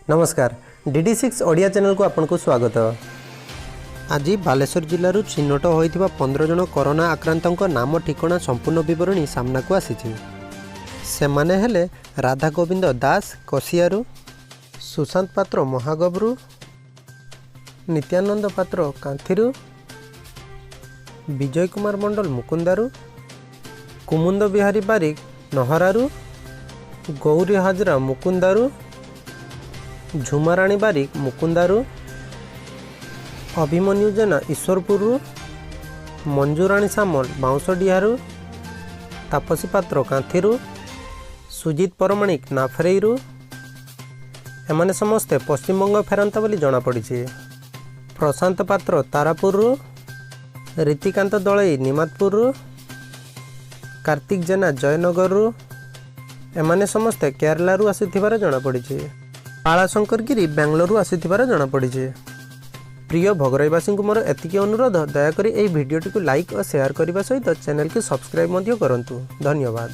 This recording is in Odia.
ନମସ୍କାର, ଡିଡି 6 ଓଡ଼ିଆ ଚ୍ୟାନେଲକୁ ଆପଣଙ୍କୁ ସ୍ୱାଗତ। ଆଜି ବାଲେଶ୍ୱର ଜିଲ୍ଲାରୁ ଚିହ୍ନଟ ହୋଇଥିବା 15 ଜଣ କରୋନା ଆକ୍ରାନ୍ତଙ୍କ ନାମ, ଠିକଣା, ସମ୍ପୂର୍ଣ୍ଣ ବିବରଣୀ ସାମ୍ନାକୁ ଆସିଛି। ସେମାନେ ହେଲେ ରାଧା ଗୋବିନ୍ଦ ଦାସ କସିଆରୁ, ସୁଶାନ୍ତ ପାତ୍ର ମହାଗବରୁ, ନିତ୍ୟାନନ୍ଦ ପାତ୍ର କାନ୍ଥିରୁ, ବିଜୟ କୁମାର ମଣ୍ଡଳ ମୁକୁନ୍ଦାରୁ, କୁମୁନ୍ଦ ବିହାରୀ ବାରିକ ନହରାରୁ, ଗୌରୀ ହାଜରା ମୁକୁନ୍ଦାରୁ, ଝୁମାରାଣୀ ବାରିକ ମୁକୁନ୍ଦାରୁ, ଅଭିମନ୍ୟୁ ଜେନା ଈଶ୍ୱରପୁରରୁ, ମଞ୍ଜୁରାଣୀ ସାମଲ ବାଉଁଶଡିହାରୁ, ତାପସୀ ପାତ୍ର କାନ୍ଥିରୁ, ସୁଜିତ ପରମାଣିକ ନାଫରେଇରୁ। ଏମାନେ ସମସ୍ତେ ପଶ୍ଚିମବଙ୍ଗ ଫେରନ୍ତା ବୋଲି ଜଣାପଡ଼ିଛି। ପ୍ରଶାନ୍ତ ପାତ୍ର ତାରାପୁରରୁ, ରୀତିକାନ୍ତ ଦଳେଇ ନିମାତପୁରରୁ, କାର୍ତ୍ତିକ ଜେନା ଜୟନଗରରୁ। ଏମାନେ ସମସ୍ତେ କେରଳାରୁ ଆସିଥିବାର ଜଣାପଡ଼ିଛି। ବାଳାଶଙ୍କର ଗିରି ବାଙ୍ଗାଲୋରରୁ ଆସିଥିବାର ଜଣାପଡ଼ିଛି। ପ୍ରିୟ ଭୋଗରାଇବାସୀଙ୍କୁ ମୋର ଏତିକି ଅନୁରୋଧ, ଦୟାକରି ଏହି ଭିଡ଼ିଓଟିକୁ ଲାଇକ୍ ଓ ସେୟାର କରିବା ସହିତ ଚ୍ୟାନେଲକୁ ସବସ୍କ୍ରାଇବ୍ ମଧ୍ୟ କରନ୍ତୁ। ଧନ୍ୟବାଦ।